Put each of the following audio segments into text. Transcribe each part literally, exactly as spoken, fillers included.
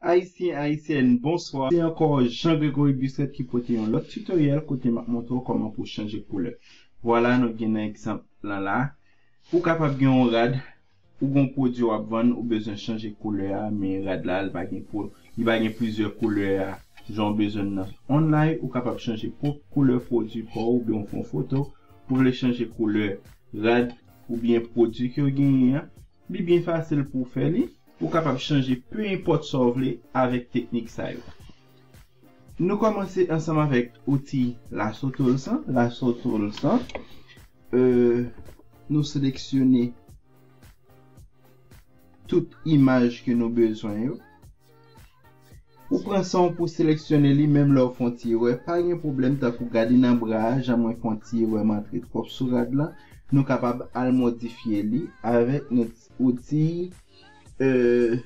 Ayisyen, Ayisyèn, bonswa. Se ankò Jean Gregory Busquet ki pote yon lòt tutoriel kote m ap montre w kòman pou chanje koulè. Vwala, nou gen nan egzanp lan la. Ou kapab gen yon rad, ou gen yon pwodui w ap vann, ou bezwen chanje koulè a, men rad la, li pa gen pou, li pa gen plizyè koulè a, jan w bezwen nan online, ou kapab chanje pwòp koulè pwodui pa w, oubyen w fè yon foto, ou vle chanje koulè rad oubyen pwodui ke w genyen an, li byen fasil pou w fè li. Ou kapab chanje pe enpòt sa w vle avèk teknik sa yo. Nou kòmanse ansanm avèk outi Lasso Tools lan. Lasso Tools lan, euh, nou seleksyone tout imaj ke nou bezwen yo. Ou pran san w pou seleksyone li, menm lè w fè yon ti erè, pa gen pwoblèm, tankou gade nan bra a, jan mwen fè yon ti erè, m antre twòp sou rad lan, nou kapab al modifye li avèk nou outi, euh,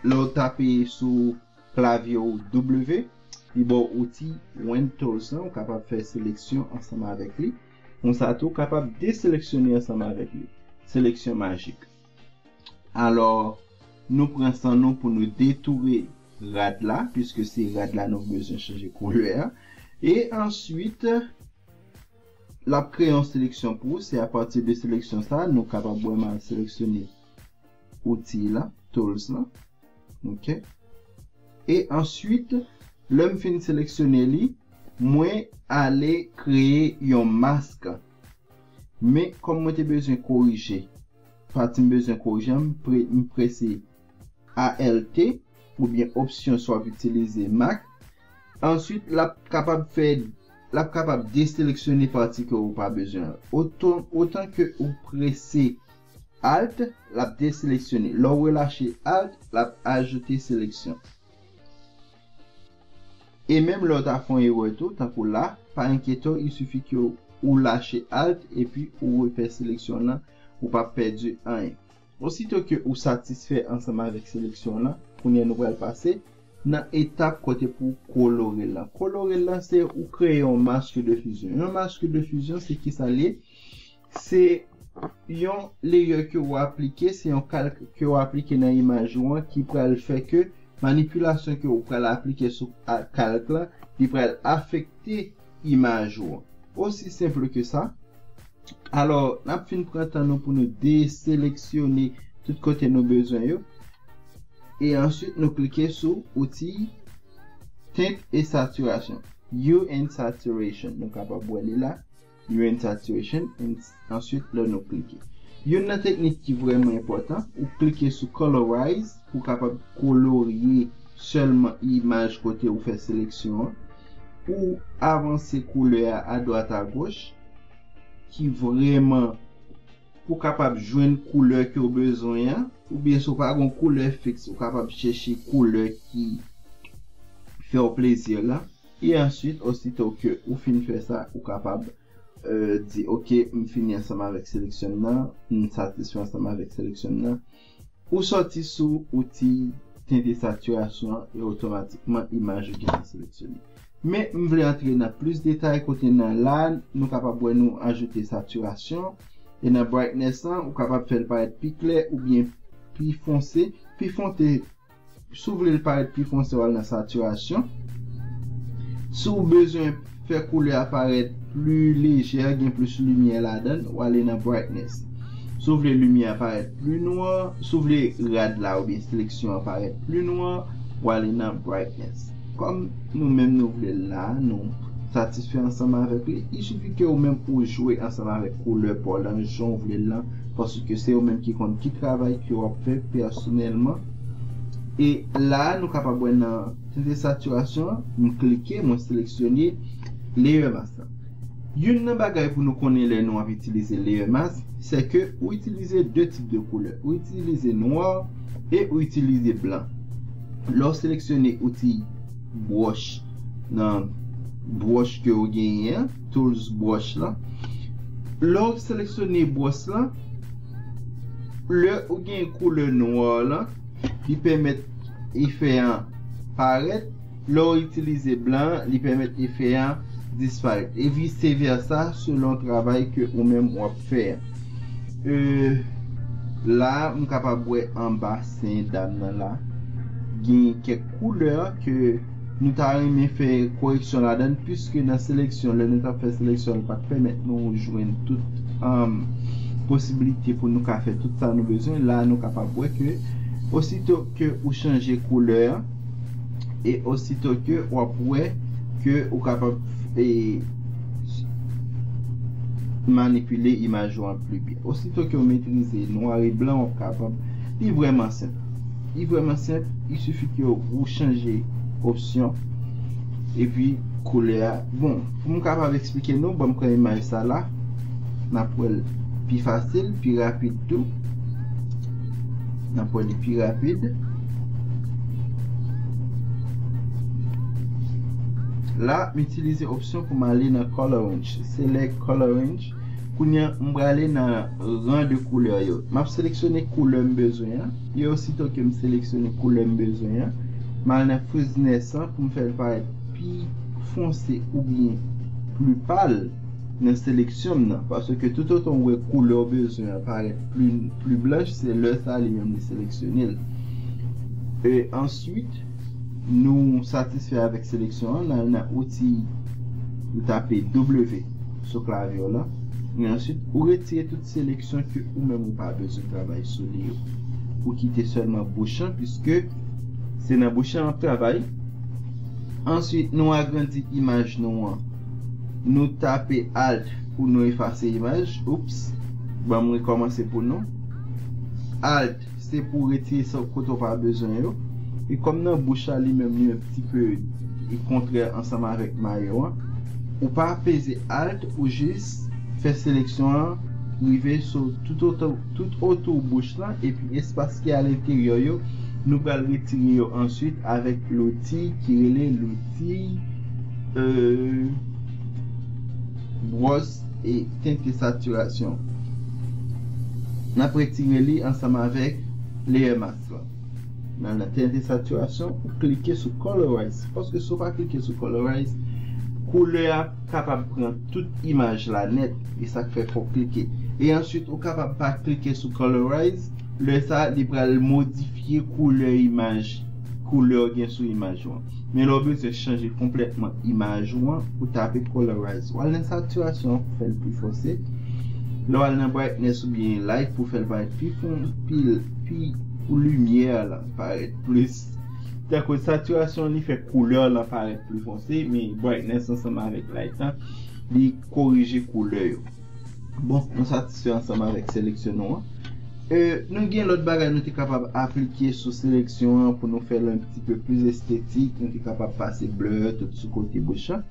lè w tape sou klavye w W, li ba w outi Wand Tools lan, ou kapab fè seleksyon ansanm avèk li. Konsa tou, ou kapab deseleksyone ansanm avèk li. Seleksyon majik. Alò, nou pran san nou pou nou detoure rad la, piske se rad la nou bezwen chanje koulè a. E answit, l ap kreye yon seleksyon pou ou. Se apati de seleksyon sa, nou kapab wè m al seleksyone outi la, tools lan. Ok. E answit, lè m fin seleksyone li, mwen ale kreye yon mask. Men, kòm mwen te bezwen korije pati m bezwen korije an, m pre-, m prese A L T, oubyen opsyon si w ap itilize Mac. Answit, l ap kapab fè, l ap kapab deseleksyone pati ke ou pa bezwen an. Otan, otan ke ou prese Alt, l ap deseleksyone. Lè w relache Alt, l ap ajoute seleksyon. E menm lè w ta fè yon erè tou, tankou la, pa enkyete w, il sifi ke w lache Alt epi ou refè seleksyon lan, ou p ap pèdi anyen. Osito ke ou satisfè ansanm avèk seleksyon lan, kounye a nou pral pase nan etap kote pou w kolore l lan. Kolore l lan, se ou kreye yon mask de fizyon. Yon mask de fizyon, se kisa l ye? Se yon layer ke w aplike, se yon kalk ke w aplike nan imaj ou an ki pral fè ke manipilasyon ke w pral aplike sou a-, kalk lan, li pral afekte imaj ou an. Osi senp ke sa. Alò, n ap fin pran tan nou pou nou deseleksyone tout kote nou bezwen yo. E answit, nou klike sou outi Tint e Saturation. Hue and Saturation. Nou kapab wè li la. Hue and Saturation, and answit lè nou klike. Youn nan teknik ki vrèman enpòtan, ou klike sou Colorize pou kapab kolorye sèlman imaj kote ou fè seleksyon an. Ou avanse koulè a adwat agoch, ki vrèman pou kapab jwenn koulè ke w bezwen an, oubyen si w pa gen yon koulè fiks, ou kapab chèche koulè ki fè w plezi la. E answit, osito ke ou fin fè sa, ou kapab, euh, di, "Ok, m fini ansanm avèk seleksyon m nan, m satisfè ansanm avèk seleksyon m nan." Ou sòti sou outi Tint e Saturation an e otomatikman imaj ou gentan seleksyone. Men, m vle antre nan plis detay kote nan la, nou kapab wè nou ajoute saturation. E nan brightness lan, ou kapab fè l parèt pi klè oubyen pi fonse. Pi fonse, si w vle l parèt pi fonse, w al nan saturation. Si w bezwen fè koulè a parèt pli lejè, gen plis limyè ladan l, w ale nan brightness. Si w vle limyè a parèt pli nwa, si w vle rad la oubyen seleksyon an parèt pli nwa, w ale nan brightness. Kòm nou menm nou vle l la, nou satisfè ansanm avèk li, il sifi ke ou menm ou jwe ansanm avèk koulè pa w lan, jan w vle l lan, paske se ou menm ki konn ki travay ke w ap fè pèsonèlman. E la, nou kapab wè nan tinte satirasyon an, m klike, mwen seleksyone layer mask lan. Youn nan bagay pou nou konnen lè nou ap itilize layer mask, se ke ou itilize de tip de koulè. Ou itilize nwa e ou itilize blan. Lè w seleksyone outi brush nan brush ke w genyen an, tools brush lan, lè w seleksyone brush lan, lè ou gen koulè nwa lan, li pèmèt efè an parèt. Lè w itilize blan an, li pèmèt efè an disparèt. E vice versa, selon travay ke ou menm w ap fè an. E, la, m kapab wè anba sen dam nan la. Gen kèk koulè ke nou ta renmen fè koreksyon ladan l, piske nan seleksyon, lè nou t ap fè seleksyon, li pa t pèmèt nou jwenn tout, um, posiblite pou nou ka fè tout sa nou bezwen. La, nou kapab wè ke osito ke ou chanje koulè a, e osito ke w ap wè ke ou kapab, e, manipile imaj ou an pli byen. Osito ke w metrize nwa e blan, w ap kapab. Li vrèman senp. Li vrèman senp. Il sifi ke ou chanje opsyon epi koulè a. Bon, pou m kapab eksplike nou, ban m pran imaj sa la. N ap wè l pi fasil, pi rapid tou. N ap wè li pi rapid. La, m itilize opsyon pou m ale nan color range. Select color range. Kounye a, m prale nan ran de koulè yo. M ap seleksyone koulè m bezwen an. E osito ke m seleksyone koulè m bezwen an, m al nan frizziness lan pou m fè l parèt pi fonse oubyen pli pal nan seleksyon m nan. Paske toutotan w wè koulè w bezwen an parèt pli, pli blanch, se lè sa li menm li seleksyone l. E answit, nou satisfè avèk seleksyon an, n al nan outi, ou tape W sou klavye w lan. E answit, ou retire tout seleksyon ke ou menm ou pa bezwen travay sou li yo. Ou kite sèlman bouch lan, piske se nan bouch lan m ap travay. Answit, nou agrandi imaj nou an. Nou tape Alt pou nou efase imaj. Oups, ban m rekòmanse pou nou. Alt, se pou retire sa kote w pa bezwen yo. E kòm nan bouch la, li menm li yon ti pe e kontrè ansanm avèk mayo an, ou pa peze Alt, ou jis fè seleksyon an rive sou tout otou, tout otou bouch lan, epi espas ki alenteryè yo, nou pral retire yo answit avèk louti ki rele louti, euh, bwòs e tente satirasyon. N ap retire li ansanm avèk layer mask lan. Nan, nan tente satirasyon, ou klike sou colorize. Paske si w pa klike sou colorize, koulè a kapab pran tout imaj la nèt. E sa k fè fò w klike. E answit, ou kapab pa klike sou colorize. Lè sa, li pral modifye koulè imaj, koulè w gen sou imaj ou an. Men lè w bezwen chanje konplètman imaj ou an, ou tape colorize. W al nan satirasyon an pou fè l pi fonse. Lè w al nan brightness oubyen light pou fè l parèt pi fon, pi, pi, pou limyè lan parèt plis. Tankou satirasyon li fè koulè lan parèt pli fonse, men brightness ansanm avèk light lan, li korije koulè yo. Bon, nou satisfè ansanm avèk seleksyon nou an. E, nou gen lòt bagay nou te kapab aplike sou seleksyon an pou nou fè l un petit peu plus esthétique, nou te kapab pase blur tout sou kote bouch lan.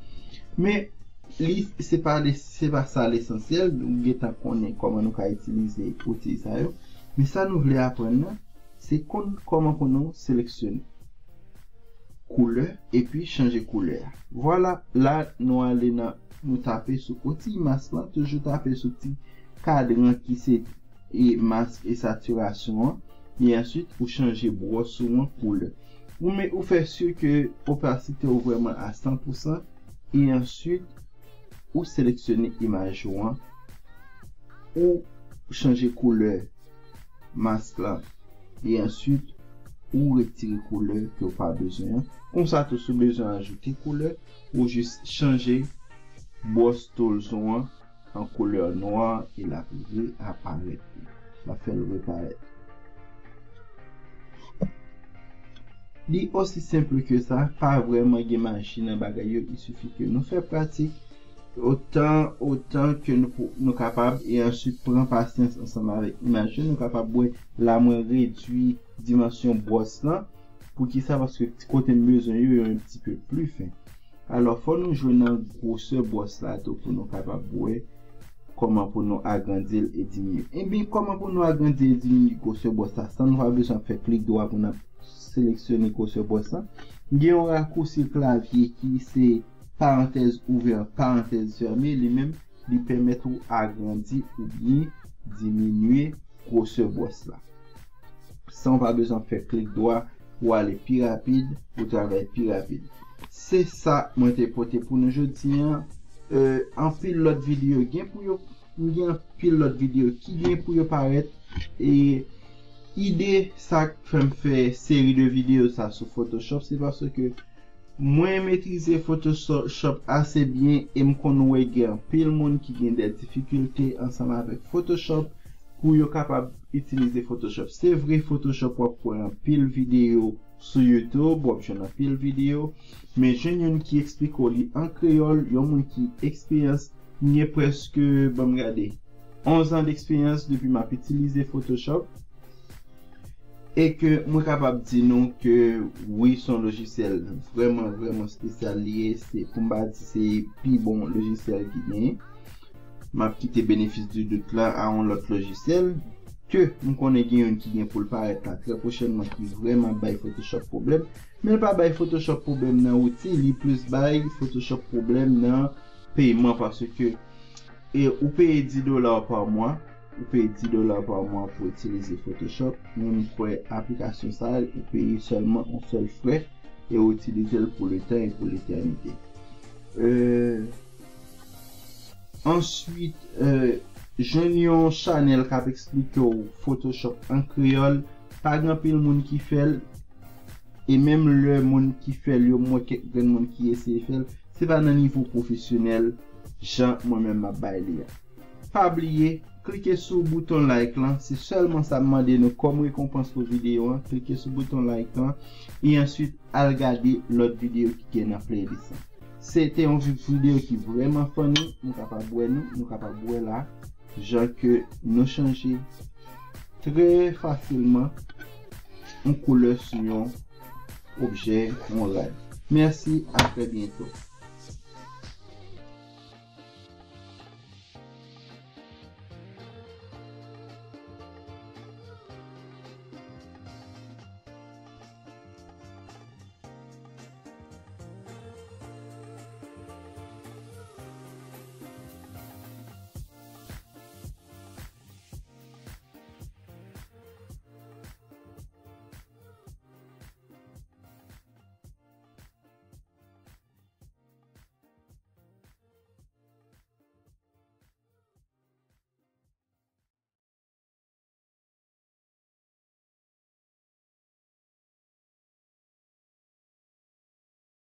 Men, li, se pa le, se pa sa lesansyèl, nou gentan konnen kòman nou ka itilize outi sa yo. Men sa nou vle aprann nan, se konn kòman pou nou seleksyone koulè epi chanje koulè a. Vwala, la nou ale nan, nou tape sou outi mask lan, toujou tape sou ti kadran ki se e mask e satirasyon an, e answit ou chanje bwòs ou an koulè. Ou men, ou fè si ke opasite w vrèman a san pou san, e answit ou seleksyone imaj ou an, ou chanje koulè mask lan, e answit ou retire koulè ke w pa bezwen an. Konsa tou, si w bezwen ajoute koulè, ou jis chanje bwòs tools ou an an koulè nwa e l ap reaparèt. L ap fè l reparèt. Li osi senp ke sa, pa vrèman gen maji nan bagay yo, il sifi ke nou fè pratik otan, otan ke nou, pou, nou kapab, e answit pran pasyans ansanm avèk imaj yo, nou kapab wè la mwen redwi dimansyon bwòs lan. Poukisa? Paske ti kote m bezwen yo, yo un petit peu plus fin. Alò, fò nou jwenn nan gwosè bwòs la tou pou nou kapab wè kòman pou nou agrandi l e diminye. Ebyen, kòman pou nou agrandi e diminye gwosè bwòs la san nou pa bezwen fè klik dwa pou n ap seleksyone gwosè bwòs la? Gen yon rakousi klavye ki se parantèz ouvè, parantèz fèmen, li menm, li pèmèt ou agrandi oubyen diminye gwosè bwòs la. San w pa bezwen fè klik dwa, ou ale pi rapid, ou travay pi rapid. Se sa mwen te pote pou nou jodi an. Euh, anpil lòt videyo gen pou yo, gen anpil lòt videyo ki gen pou yo parèt. E Ide sa k fè m fè seri de videyo sa sou Photoshop, se paske mwen metrize Photoshop ase byen e m konn wè gen anpil moun ki gen de difikilte ansanm avèk Photoshop pou yo kapab itilize Photoshop. Se vre, Photoshop w ap wè anpil videyo sou YouTube, w ap jwenn anpil videyo, men jwenn youn ki eksplike w li an kreyòl, yon moun ki eksperyans, m gen prèske, ban m gade, onz an deksperyans depi m ap itilize Photoshop. E ke mwen kapab di nou ke wi, se yon lojisyèl vrèman, vrèman espesyal li ye. Se, pou m pa di se pi bon lojisyèl ki genyen. M ap kite benefis di dout la a yon lòt lojisyèl ke m konnen gen youn ki gen pou l parèt la trè pwochènman ki vrèman bay Photoshop pwoblèm. Men l pa bay Photoshop pwoblèm nan wouti, li plis bay Photoshop pwoblèm nan peyman, paske e ou peye dis dola pa mwa, ou peye dis dola pa mwa pou itilize Photoshop, men m kwè aplikasyon sa a, ou peye sèlman yon sèl frè e ou itilize l pou letan e pou letènite. Euh, answit, euh, jwenn yon chanèl k ap eksplike w Photoshop an kreyòl, pa gen anpil moun ki fè l, e menm lè moun ki fè l yo, m wè kèk grenn moun ki eseye fè l, se pa nan nivo pwofesyonèl jan mwen menm m ap bay li a. Pa bliye, klike sou bouton like lan, se sèlman sa m mande nou kòm rekonpans pou videyo an, klike sou bouton like lan, e answit al gade lòt videyo ki gen nan playlist lan. Se te yon vi-, videyo ki vrèman funny, nou kapab wè nou, nou kapab wè la, jan ke nou chanje trè fasilman yon koulè sou yon objè, yon rad. Mèsi, a trè byento.